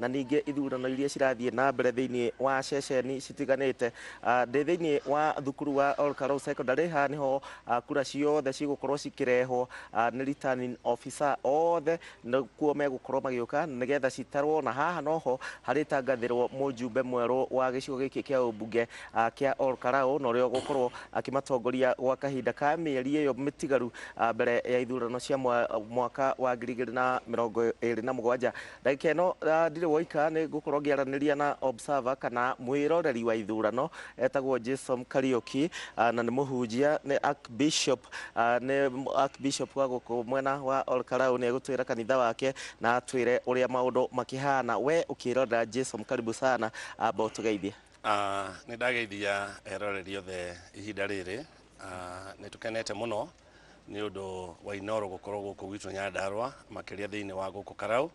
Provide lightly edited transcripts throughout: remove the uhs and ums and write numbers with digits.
na ningĩ ithurano iria cirathiĩ na mbere thĩinĩ wa ceceni citiganĩte. Ndĩ thĩinĩ wa thukuru wa Olkalou Secondary. Haha nĩho kura ciothe cigũkorwo cikĩrehwo nĩ returning officer othe, nĩkuo megũkorwo magĩũka nĩgetha citarwo, na haha noho harĩtangathĩrwo mũjumbe mwerũ wa gĩcigo gĩkĩ kĩa ũmbunge kĩa Olkalou, na ũrĩa ũgũkorwo akĩmatongoria gwa kahinda ka mĩeri ĩyo mĩtigaru mbere ya ithurano cia mwaka wa 2027. Ndagĩka ĩno ndirĩ woika, nĩ ngũkorwo ngĩaranĩria na observer kana mwĩroreri wa ithurano etagwo Jason Kariuki, na nĩ mũhunjia, nĩ archbishop, nĩ archbishop wa gũkũ mwena wa Olkalou. Nĩ egũtwĩra kanitha wake na atwĩre ũrĩa maũndũ makĩhana. We ũkĩrorera, Jason, karibu sana, amba ũtũgeithie. Nĩ ndageithia eroreri othe ihinda rĩrĩ. Nĩ tũkenete mũno nĩ ũndũ wa Inooro gũkorwo gũkũ gwitũ Nyandarua, makĩria thĩinĩ wa gũkũ Karau,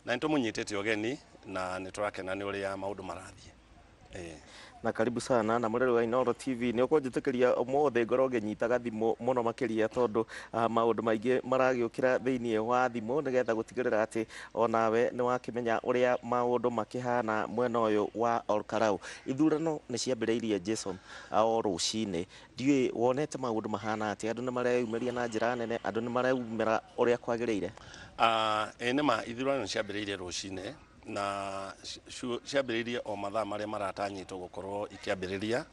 na nĩ tũmũnyitĩte ũgeni na nĩ tũrakena nĩ ũrĩa maũndũ marathiĩ. Na karibu sana na mũreri wa Inooro TV. Nĩ ũkũnjĩtĩkĩria ũmũthĩ ngorwo ngĩnyitaga thimũ mũno makĩria, tondũ maũndũ maingĩ maragĩũkĩra thĩinĩ wa thimũ, nĩgetha gũtigĩrĩra atĩ onawe nĩ wakĩmenya ũrĩa maũndũ makĩhana mwena ũyũ wa Olkalou. Ithurano nĩ ciambĩrĩirie, Jason, o rũcinĩ. Ndiũĩ wonete maũndũ mahana atĩa, andũ nĩ mareyumĩria na njĩra nene, andũ nĩ mareumĩra ũrĩa kwagĩrĩire? Ĩĩ, nĩma ithurano ciambĩrĩirie rũcinĩ na ciambĩrĩirie o mathaa marĩa maratanyĩtwo gũkorwo ikĩambĩrĩria,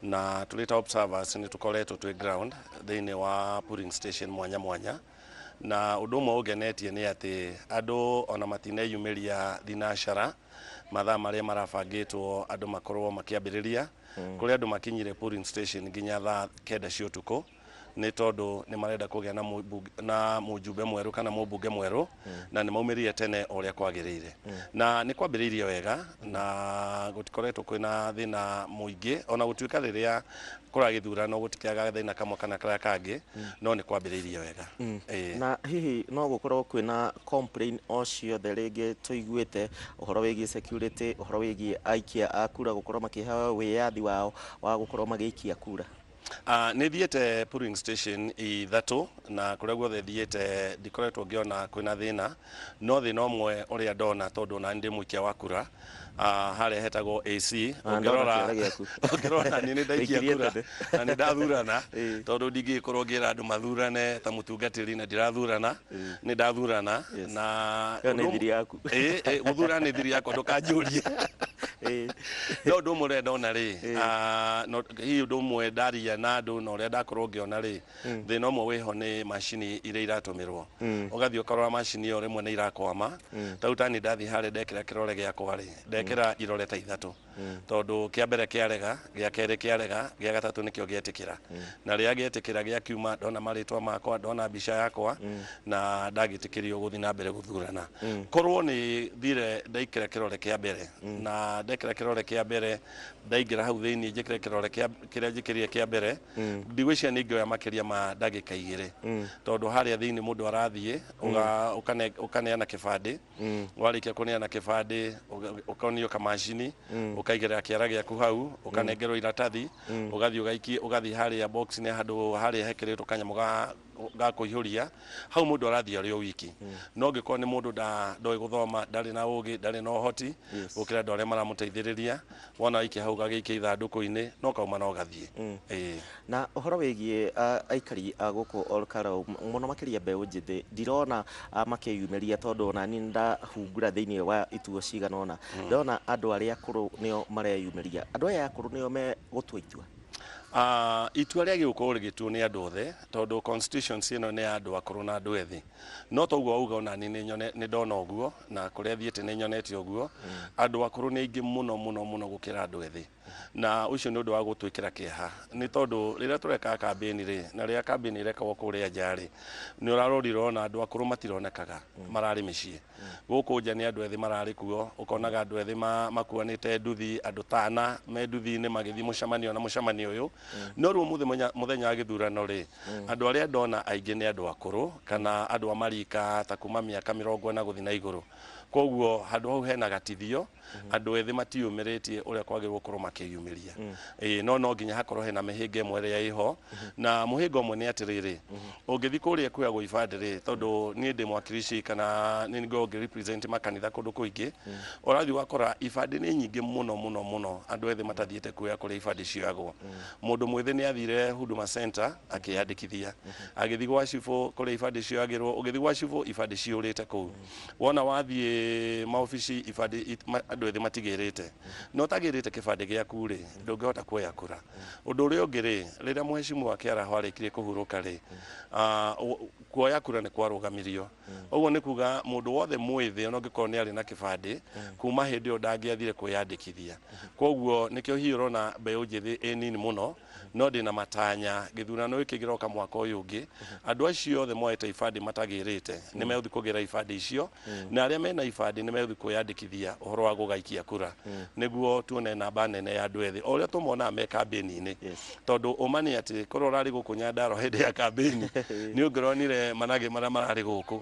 na tũrĩ ta observers nĩ tũkoretwo twĩ ground thĩinĩ wa polling station mwanya mwanya, na ũndũ ũmwe ũngenetie nĩ atĩ andũ ona matineyumĩria thinacara mathaa marĩa marabangĩtwo andũ makorwo makĩambĩrĩria. Kũrĩ andũ makinyire polling station nginya thaa 9 cia ũtukũ, nĩ tondũ nĩ marenda kũgĩa na na mũjumbe mwerũ kana mũmbunge mwerũ, na nĩ maumĩrire tene o ũrĩa kwagĩrĩire, na nĩ kwambĩrĩirie wega na gũtikoretwo kwĩna thĩna mũingĩ, ona gũtuĩka rĩrĩa kũragĩthurano gũtikĩagaga thĩna kamwe kana karĩa kangĩ, no nĩ kwambĩrĩirie wega. Ĩĩ. Na hihi no gũkorwo kwĩna complain o ciothe rĩngĩ tũiguĩte ũhoro wĩgiĩ security, ũhoro wĩgiĩ aikia a kura gũkorwo makĩheo wĩyathi wao wa gũkorwo magĩikia kura? Nĩ thiĩte polling station ithatũ, na kũrĩa guothe thiĩte ndikoretwo ngĩona kwĩna thĩna, no thĩna ũmwe ũrĩa ndona, tondũ ona ndĩ mũikia wa kura harĩa hetagwo AC, Ah, ndona kĩara gĩaku. Ũngĩrora niĩ nĩ ndaikia Wĩikirie kura tene. Na nĩ ndathurana, tondũ ndingĩgĩkorwo ngĩra andũ mathurane ta mũtungatĩri na ndirathurana. Nĩ ndathurana. Na Ĩyo nĩ thiri yaku. Ĩĩ, gũthurana nĩ thiri yakwa, ndũkanjũrie. No ũndũ ũmwe ũrĩa ndona rĩ, no hihi ũndũ ũmwe ndaria na andũ na ũrĩa ndakorwo ngĩona rĩ, thĩna ũmwe wĩho nĩ macini iria iratũmĩrwo. Ũgathiĩ ũkarora macini ĩyo rĩmwe nĩ irakwama. Ta rĩu tani ndathiĩ harĩa ndekĩra kĩrore gĩakwa rĩ, ndekĩra irore ta ithatũ, tondũ kĩa mbere kĩarega, gĩa kerĩ kĩarega, gĩa gatatũ nĩkĩo gĩetĩkĩra, na rĩrĩa gĩetĩkĩra gĩakiuma, ndona marĩtwa makwa, ndona mbica yakwa, na ndagĩtĩkĩrio gũthiĩ na mbere gũthurana. Korwo nĩ thire ndaikĩra kĩrore kĩa mbere, na ndekĩra kĩrore kĩa mbere, ndaingĩra hau thĩinĩ njĩkĩre kĩrore kĩrĩa njĩkĩrire kĩa mbere, ndigwĩciria nĩ ingĩoya makĩria ma ndagĩka 2, tondũ harĩa thĩinĩ mũndũ arathiĩ ũkaneana kĩbandĩ, warĩkia kũneana kĩbandĩ ũkonio kamacini, ũkaigĩrĩra kĩara gĩaku hau, ũkanengerwo iratathi, ũgathiĩ ũgaikia, ũgathiĩ harĩa box-inĩ handũ harĩa hekĩrĩtwo kanyamũ ga kũihũria. Hau mũndũ arathiĩ arĩ o wiki, no angĩkorwo nĩ mũndũ ndoĩ gũthoma, ndarĩ na ũgĩ, ndarĩ na ũhoti gũkĩra andũ arĩa maramũteithĩrĩria, wona waikia hau gagĩikia ithandũkũ-inĩ, no kauma no gathiĩ. Ĩĩ. Na ũhoro wĩgiĩ aikari a gũkũ Olkalou, mũno makĩria mbeũ njĩthĩ, ndirona makĩyumĩria, tondũ ona niĩ ndahungura thĩinĩ wa ituo cigana ũna, ndona andũ arĩa akũrũ nĩo mareyumĩria. Andũ aya akũrũ nĩo megũtua itua? Itua rĩa gũkorwo rĩgĩtuo nĩ andũ othe, tondũ constituency ĩno nĩ ya andũ akũrũ na andũ ethĩ, no toguo wauga, ona niĩ nĩ ndona ũguo, na kũrĩa thiĩte nĩ nyonete ũguo, andũ akũrũ nĩ aingĩ mũno mũno mũno gũkĩra andũ ethĩ, na ũcio nĩ ũndũ wa gũtwĩkĩra kĩeha, nĩ tondũ rĩrĩa tũreka kambĩni rĩ, na rĩrĩa kambĩni ĩrekagwo kũrĩa nja rĩ, nĩ ũrarorire ona andũ akũrũ matironekaga, mararĩ mĩciĩ. Gũkũ nja nĩ andũ ethĩ mararĩ kuo, ũkonaga andũ ethĩ makuanĩte nduthi, andũ tana me nduthi-inĩ magĩthiĩ mũcemanio na mũcemanio ũyũ. No rĩu ũmũthĩ mũthenya wa gĩthurano rĩ, andũ arĩa ndona aingĩ nĩ andũ akũrũ kana andũ a marika ta kuma mĩaka 40 gũthiĩ na igũrũ, koguo handũ hau hena gatithio. Andũ ethĩ matiyumĩrĩtie ũrĩa kwagĩrĩirwo gũkorwo makĩyumĩria. Ĩĩ, no nginya hakorwo hena mĩhĩnga ĩmwe ĩrĩa ĩho, na mũhĩnga ũmwe nĩ atĩrĩrĩ, ũngĩthiĩ kũrĩa kuoyagwo ibandĩ rĩ, tondũ niĩ ndĩ mwakilishi kana nĩ ngoragwo ngĩ represent makanitha kũndũ kũingĩ, ũrathiĩ ũgakora ibandĩ nĩ nyingĩ mũno mũno mũno, andũ ethĩ matathiĩte kuoya kũrĩa ibandĩ cioyagwo. Mũndũ mwĩthĩ nĩ athire Huduma Center akĩyandĩkithia, agĩthiĩ gwa cibũ kũrĩa ibandĩ cioyagĩrwo, ũgĩthiĩ gwa cibũ ibandĩ ciyũrĩte kũu. Wona wathiĩ maobici ibandĩ andũ ethĩ matigĩrĩte, na ũtagĩrĩte kĩbandĩ gĩaku rĩ, ndũngĩhota kuoya kura. Ũndũ ũrĩa ũngĩ rĩ, rĩrĩa mheshimiwa Kĩaraho arĩkirie kũhurũka rĩ, kuoya kura nĩ kwarũgamirio. Ũguo nĩ kuga mũndũ wothe mwĩthĩ ona ũngĩkorwo nĩ arĩ na kĩbandĩ, kuma hĩndĩ ĩyo ndangĩathire kwĩyandĩkithia. Koguo nĩkĩo hihi ũrona mbeũ njĩthĩ ĩ nini mũno, no ndĩna matanya gĩthurano gĩkĩ kĩroka mwaka ũyũ ũngĩ, andũ acio othe moete ibandĩ matagĩrĩte nĩ megũthiĩ kũgĩra ibandĩ icio, na arĩa mena ibandĩ nĩ megũthiĩ kwĩyandĩkithia ũhoro wa gũgaikia kura, nĩguo tuone namba nene ya andũ ethĩ o ũrĩa tũmonaga me kambĩni-inĩ. Tondũ ũma nĩ atĩ korwo ũrarĩ gũkũ Nyandarua hĩndĩ ya kambĩni, nĩ ũngĩronire managĩ marĩa mararĩ gũkũ.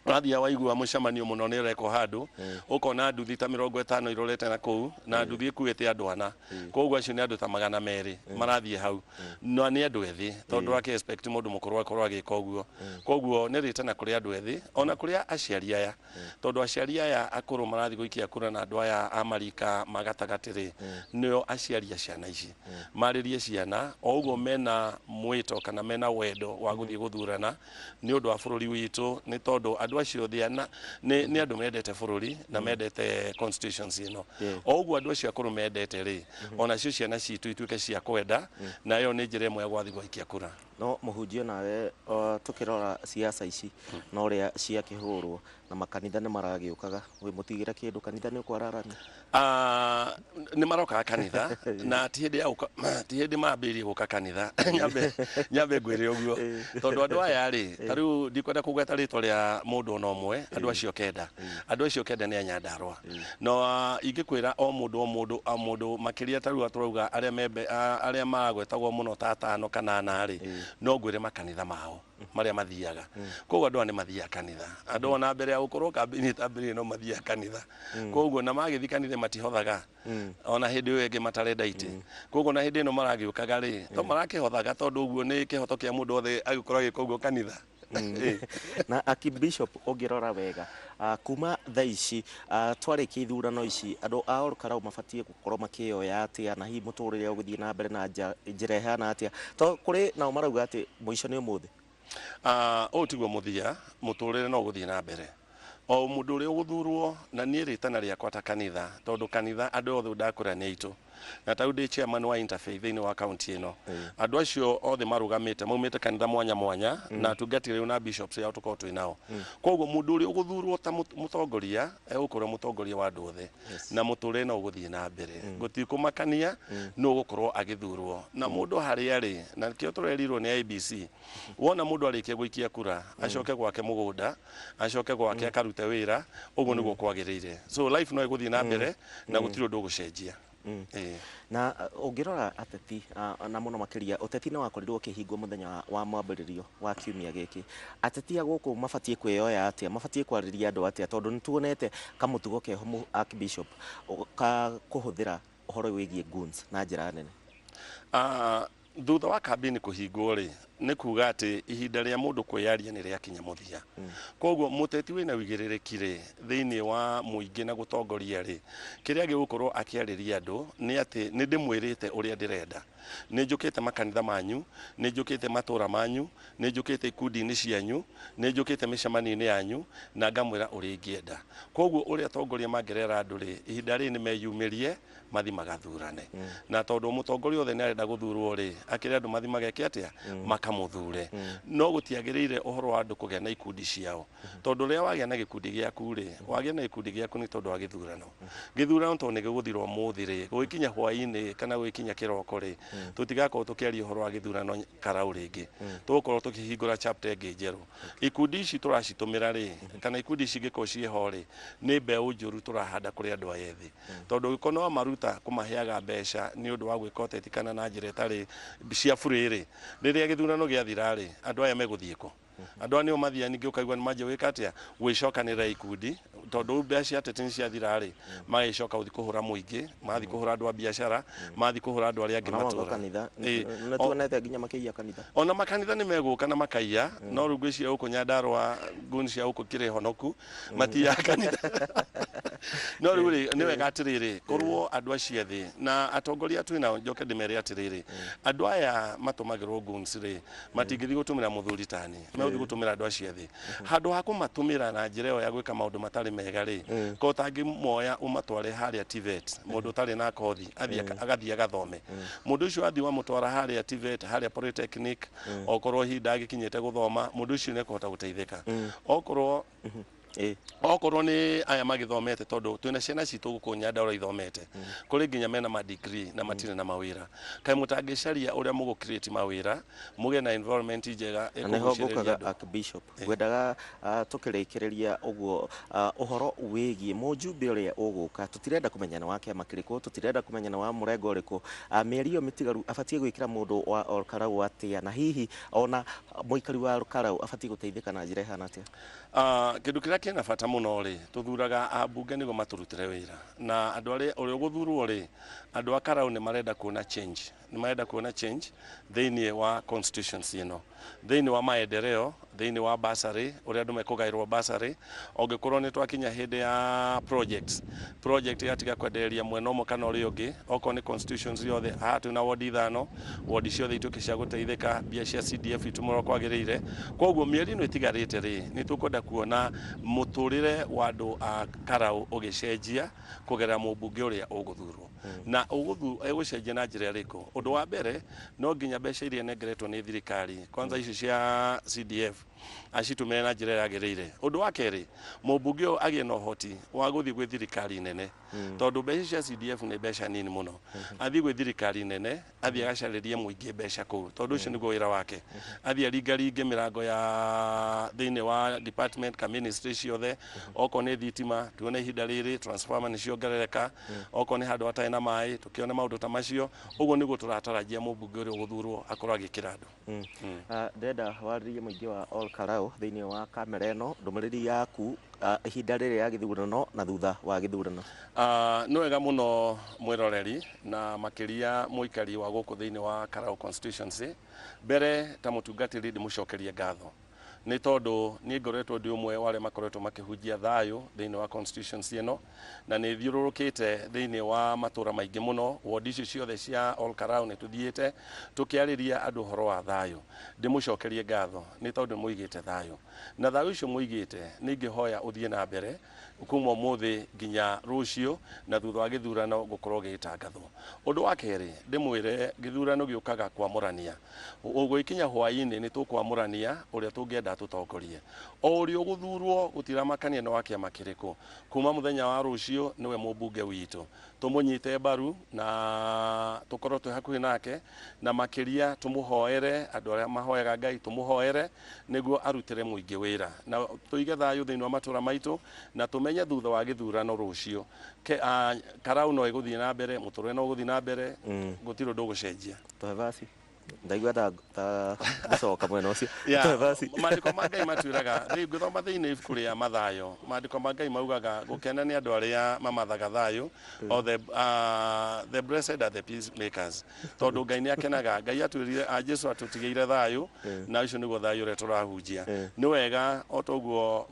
Ũrathiĩ waigua mũcemanio mũno nĩ ũrekwo handũ, ũkona nduthi ta 50 irorete na kũu, na nduthi ĩkuĩte andũ ana, koguo acio nĩ andũ ta 200 marathiĩ hau, na nĩ andũ ethĩ, tondũ ũrakĩ expect mũndũ mũkũrũ akorwo agĩka ũguo. Koguo nĩ rĩtana kũrĩ andũ ethĩ ona kũrĩ aciari aya, tondũ aciari aya akũrũ marathiĩ gũikia kura na andũ aya a marika ma gatagatĩ rĩ, nĩo aciari a ciana ici. Marĩrie ciana o ũguo mena mwĩto kana mena wendo wa gũthiĩ gũthurana nĩ ũndũ wa bũrũri witũ, nĩ tondũ andũ acio othe nĩ andũ mendete bũrũri na mendete constitutions ĩno. O ũguo andũ acio akũrũ mendete rĩ, onacio ciana citũ ituĩke cia kwenda, na ĩyo nĩ njĩra ĩmwe ya gwathiĩ gwaikia kura. No mũhunjia nawe, tũkĩrora siasa ici na ũrĩa ciakĩhũrwo na makanitha nĩ maragĩũkaga, wĩ mũtigĩre kĩndũ kanitha nĩ ũkwararania? Nĩ marokaga kanitha, na ti hĩndĩ ya gũka, ti hĩndĩ mambĩrĩrie gũka kanitha. Nyambe ngwĩre ũguo, tondũ andũ aya rĩ, ta rĩu ndikwenda kũgweta rĩtwa rĩa mũndũ ona ũmwe, andũ acio kenda, andũ acio kenda nĩ a Nyandarua. No ingĩkwĩra o mũndũ o mũndũ o mũndũ makĩria, ta rĩu tũrauga arĩa membe, arĩa maragwetagwo mũno ta atano kana ana rĩ, no ngwĩre makanitha mao marĩa mathiaga. Koguo andũ aya nĩ mathiaga kanitha, andũ ona mbere ya gũkorwo kambĩini ĩtambĩrĩirie no mathiaga kanitha. Koguo na magĩthiĩ kanitha matihothaga, ona hĩndĩ ĩyo ĩngĩ matarenda itĩ. Koguo na hĩndĩ ĩno maragĩũkaga rĩ, to marakĩhothaga, tondũ ũguo nĩ kĩhoto kĩa mũndũ wothe agĩkorwo agĩka ũguo kanitha. Na Archbishop, ũngĩrora wega, kuma thaa ici, twarĩkia ithurano ici, andũ a Olkalau mabatiĩ gũkorwo makĩoya atĩa, na hihi mũtũrĩre ũgũthiĩ na mbere na njĩra ĩhana atĩa, to kũrĩ nao marauga atĩ mũico nĩ ũmũthĩ? Ũyũ tiguo mũthia, mũtũrĩre no ũgũthiĩ na mbere o mũndũ ũrĩa ũgũthurwo. Na niĩ rĩtana rĩakwa ta kanitha, tondũ kanitha andũ othe ndakũra nĩ aitũ, na ta rĩu ndĩ chairman wa interfaith thĩinĩ wa kaunti ĩno, andũ acio othe marũgamĩte maumĩte kanitha mwanya mwanya, na atungatĩri rĩu na bishops yao tũkorwo twĩ nao. Koguo mũndũ ũrĩa ũgũthurwo ta mũtongoria egũkorwo mũtongoria wa andũ othe, na mũtũrĩre no ũgũthiĩ na mbere, gũtikũmakania nũ ũgũkorwo agĩthurwo na mũndũ harĩa arĩ. Na nĩkĩo tũrerirwo nĩ IEBC, wona mũndũ arĩkia gũikia kura, acoke gwake mũgũnda, acoke gwake akarute wĩra. Ũguo nĩguo kwagĩrĩire. So life no ĩgũthiĩ na mbere na gũtirĩ ũndũ ũgũcenjia. Na ũngĩrora ateti, na mũno makĩria ũteti nĩ wakorirwo ũkĩhingwo mũthenya wa mwambĩrĩrio wa kiumia gĩkĩ, ateti a gũkũ mabatiĩ kwĩyoya atĩa, mabatiĩ kwarĩria andũ atĩa, tondũ nĩ tuonete kamũtugo keho, Archbishop, ka kũhũthĩra ũhoro wĩgiĩ goons na njĩra nene? Thutha wa kambĩini kũhingwo rĩ, nĩ kuga atĩ ihinda rĩa mũndũ kwĩyaria nĩ rĩakinya mũthia. Koguo mũteti wĩna wĩigĩrĩrĩki rĩ, thĩinĩ wa mũingĩ na gũtongoria rĩ, kĩrĩa gĩgũkorwo akĩarĩria andũ nĩ atĩ nĩ ndĩmwĩrĩte ũrĩa ndĩrenda, nĩ njũkĩte makanitha manyu, nĩ njũkĩte matũra manyu, nĩ njũkĩte ikundi-inĩ cianyu, nĩ njũkĩte mĩcemanio-inĩ yanyu, na ngamwĩra ũrĩa ingĩenda. Koguo ũrĩa atongoria mangĩrera andũ rĩ, ihinda rĩrĩ nĩ meyumĩrie mathi magathurane, na tondũ mũtongoria othe nĩ arenda gũthurwo rĩ, akĩre andũ mathi mageke atĩa, makamũthure. No gũtiagĩrĩire ũhoro wa andũ kũgĩa na ikundi ciao, tondũ rĩrĩa wagĩa na gĩkundi gĩaku rĩ, wagĩa na gĩkundi gĩaku nĩ tondũ wa gĩthurano. Gĩthurano tondũ nĩ gĩgũthira ũmũthĩ rĩ, gũgĩkinya hwaĩ-inĩ kana gũgĩkinya kĩroko rĩ, tũtigakorwo tũkĩaria ũhoro wa gĩthurano Karau rĩngĩ, tũgũkorwo tũkĩhingũra chapter ĩngĩ njerũ. Ikundi ici tũracitũmĩra rĩ, kana ikundi ici ingĩkorwo ciĩho rĩ, nĩ mbeũ njũru tũrahanda kũrĩ andũ aya ethĩ, tondũ ũngĩkorwo no maruta kũmaheaga mbeca nĩ ũndũ wa gwĩka ũteti kana na njĩra ĩtarĩ cia burĩ rĩ, rĩrĩa gĩthurano gĩathira rĩ, andũ aya megũthiĩ kũ? Andũ aya nĩo mathiaga ningĩ ũkaigua nĩ manjia gwĩka atĩa, gwĩcokanĩrĩra ikundi, tondũ mbeca cia ateti nĩ ciathira rĩ, magagĩcoka gũthiĩ kũhũra mũingĩ, magathiĩ kũhũra andũ a biacara, magathiĩ kũhũra andũ arĩa angĩ matũra. Kanitha nĩ tuonete nginya makĩiya kanitha. Ona makanitha nĩ megũka na makaiya, no rĩu ngwĩciria gũkũ Nyandarũa nguni cia gũkũ kĩrĩ honoku matiyaga kanitha. No rĩu rĩ, nĩ wega atĩrĩrĩ, korwo andũ acio ethĩ na atongoria twĩ nao, njoke ndĩmere atĩrĩrĩ, andũ aya matũmagĩrwo goons rĩ, matingĩthiĩ gũtũmĩra mũthuri tani, megũthiĩ gũtũmĩra andũ acio ethĩ. Handũ ha kũmatũmĩra na njĩra ĩyo ya gwĩka maũndũ matarĩ mega rĩ, ko ũtangĩmoya ũmatware harĩa TVET, mũndũ ũtarĩ na kothi athiĩ agathiĩ agathome. Mũndũ ũcio athiĩ wamũtwara harĩa TVET, harĩa Polytechnic, okorwo hihi ndagĩkinyĩte gũthoma, mũndũ ũcio nĩ ekũhota gũteithĩka. Okorwo okorwo nĩ aya magĩthomete, tondũ twĩna ciana citũ gũkũ Nyandarũa ithomete, kũrĩ nginya mena ma degree na matirĩ na mawĩra. Kaĩ mũtangĩcaria ũrĩa mũgũ create mawĩra, mũgĩe na environment njega Na nĩho ĩkũgucĩrĩria ngũkaga andũ. Archbishop, ngwendaga tũkĩrĩkĩrĩria ũguo, ũhoro wĩgiĩ mũjumbe ũrĩa ũgũka, tũtirenda kũmenya nĩ wa kĩama kĩrĩkũ, tũtirenda kũmenya nĩ wa mũrengo ũrĩkũ, mĩeri ĩyo mĩtigaru abatiĩ gwĩkĩra mũndũ wa Olkarau atĩa, na hihi ona mũikari wa Olkarau abatiĩ gũteithĩka na njĩra ĩhana atĩa? Kĩndũ kĩrĩa kĩna bata mũno rĩ, tũthuraga ambunge nĩguo matũrutĩre wĩra, na andũ arĩa ũrĩa ũgũthurwo rĩ, andũ a Karau nĩ marenda kuona change, nĩ marenda kuona change thĩinĩ wa constituency ĩno, thĩinĩ wa maendeleo, thĩinĩ wa bursary, ũrĩa andũ mekũgaĩrwo bursary. Ũngĩkorwo nĩ twakinya hĩndĩ ya projects, project yatiga kwendereria mwena ũmwe kana ũrĩa ũngĩ, okorwo nĩ constituency yothe, haha twĩna wodi 5, wodi ciothe ituĩke cia gũteithĩka, mbia cia CDF itũmĩrwo kwagĩrĩire. Koguo mĩeri ĩno ĩtigarĩte rĩ, nĩ tũkwenda kuona mũtũrĩre wa andũ a Karau ũgĩcenjia kũgerera mũmbunge ũrĩa ũgũthurwo. Na ũgũcenjia na njĩra ĩrĩkũ? Ũndũ wa mbere, no nginya mbeca iria nengeretwo nĩ thirikari, kwanza icio cia CDF, acitũmĩre na njĩra ĩrĩa yagĩrĩire. Ũndũ wa kerĩ, mũmbunge ũyũ agĩe na ũhoti wa gũthiĩ gwĩ thirikari nene, tondũ mbeca cia CDF nĩ mbeca nini mũno. Athiĩ gwĩ thirikari nene, athiĩ agacarĩrie mũingĩ mbeca kũu, tondũ ũcio nĩguo wĩra wake. Athiĩ aringaringe mĩrango ya thĩinĩ wa department ka ministry ciothe, okorwo nĩ thitima, tuone ihinda rĩrĩ transformer nĩ ciongerereka, okorwo nĩ handũ hatarĩ na maĩ, tũkĩone maũndũ ta macio. Ũguo nĩguo tũratarajia mũmbunge ũrĩa ũgũthurwo akorwo agĩkĩra andũ. Ndĩrenda warĩrie mũingĩ wa Olkarau thĩinĩ wa kamera ĩno, ndũmĩrĩri yaku ihinda rĩrĩ ya gĩthurano na thutha wa gĩthurano. Nĩ wega mũno mwĩroreri na makĩria mũikari wa gũkũ thĩinĩ wa Karau constituency. Mbere ta mũtungatĩri ndĩmũcokerie ngatho, nĩ tondũ niĩ ngoretwo ndĩ ũmwe wa arĩa makoretwo makĩhunjia thayũ thĩinĩ wa constituency ĩno, na nĩ thiũrũrũkĩte thĩinĩ wa matũra maingĩ mũno, wodi icio ciothe cia Olkarau nĩ tũthiĩte tũkĩarĩria andũ ũhoro wa thayũ. Ndĩmũcokerie ngatho nĩ tondũ mũigĩte thayũ, na thayũ ũcio mũigĩte nĩ ingĩhoya ũthiĩ na mbere kuma ũmũthĩ nginya rũciũ, na thutha wa gĩthurano gũkorwo gĩgĩtangathwo. Ũndũ wa kerĩ, ndĩmwĩre gĩthurano gĩũkaga kwamũrania, ũgũgĩkinya hwaĩ-inĩ nĩ tũkwamũrania ũrĩa tũngĩenda tũtongorie. O ũrĩa ũgũthurwo gũtiramakania nĩ wa kĩama kĩrĩkũ, kuma mũthenya wa rũciũ nĩwe mũmbunge witũ, tũmũnyite mbaru na tũkorwo twĩ hakuhĩ nake, na makĩria tũmũhoere, andũ arĩa mahoyaga Ngai tũmũhoere nĩguo arutĩre mũingĩ wĩra, na tũige thayũ thĩinĩ wa matũra maitũ, na tũmenye thutha wa gĩthurano rũciũ Karau no ĩgũthiĩ na mbere, mũtũrĩre no ũgũthiĩ na mbere, gũtirĩ ũndũ ũgũcenjia. Tũhe basi, ndaigua ta gũcoka mwena ũcio. Tũhe basi. Maandĩko ma Ngai matwĩraga, rĩu ngĩthoma thĩinĩ ibuku rĩa Mathayo, maandĩko ma Ngai maugaga gũkena nĩ andũ arĩa mamathaga thayũ, or the blessed are the peacemakers, tondũ Ngai nĩ akenaga. Ngai atwĩrire, Jesu atũtigĩire thayũ, na ũcio nĩguo thayũ ũrĩa tũrahunjia. Nĩ wega o toguo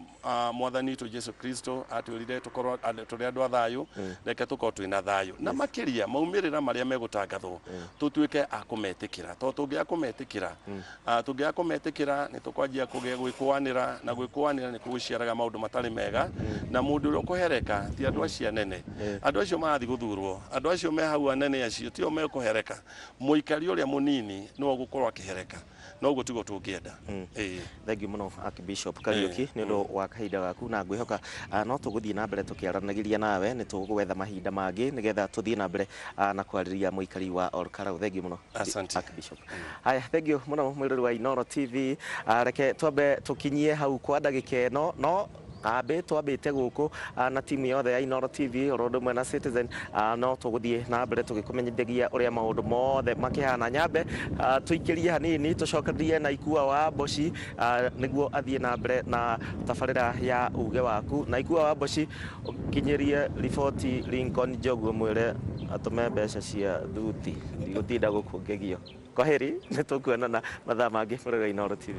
mwathani witũ Jesu Kristo atwĩrire tũkorwo tũrĩ andũ a thayũ, reke tũkorwo twĩna thayũ, na makĩria maumĩrĩra marĩa megũtangathwo tũtuĩke a kũmetĩkĩra, tondũ tũngĩaga kũmetĩkĩra, tũngĩaga kũmetĩkĩra nĩ tũkwanjia kũgĩa gwĩkũanĩra, na gwĩkũanĩra nĩ kũgũciaraga maũndũ matarĩ mega, na mũndũ ũrĩa ũkũhereka ti andũ acio anene, andũ acio marathiĩ gũthurwo, andũ acio me hau anene acio tio mekũhereka, mũikari ũrĩa mũnini nĩwe ũgũkorwo akĩhereka, na ũguo tiguo tũngĩenda. Thank you mũno Archbishop Kariuki nĩ ũndũ wa kahinda gaku, na ngwĩhoka no tũgũthiĩ na mbere tũkĩaranagĩria nawe, nĩ tũgwetha mahinda mangĩ nĩgetha tũthiĩ na mbere na kwarĩria mũikari wa Olkarau. Thank you mũno Asante. Archbishop. Haya, thank you mũno mwĩrori wa Inooro TV. Reke twambe tũkinyie hau kwa ndagĩka ĩno no Kambĩ twambĩte gũkũ na timu yothe ya Inooro TV oro ũndũ ũmwe na Citizen, no tũgũthiĩ na mbere tũgĩkũmenyithagia ũrĩa maũndũ mothe makĩhana. Nyambe tũikĩrie hanini tũcokererie na Ikua wa Mboci nĩguo athiĩ na mbere na tabarĩra ya uge waku. Na Ikua wa Mboci, ũkinyĩrie riboti Lincoln Njogu, mwĩre atũme mbeca cia thuti, ndigũtinda gũkũ ngĩgio. Kwaheri, nĩ tũkuonana mathaa mangĩ bũrũri wa Inooro TV.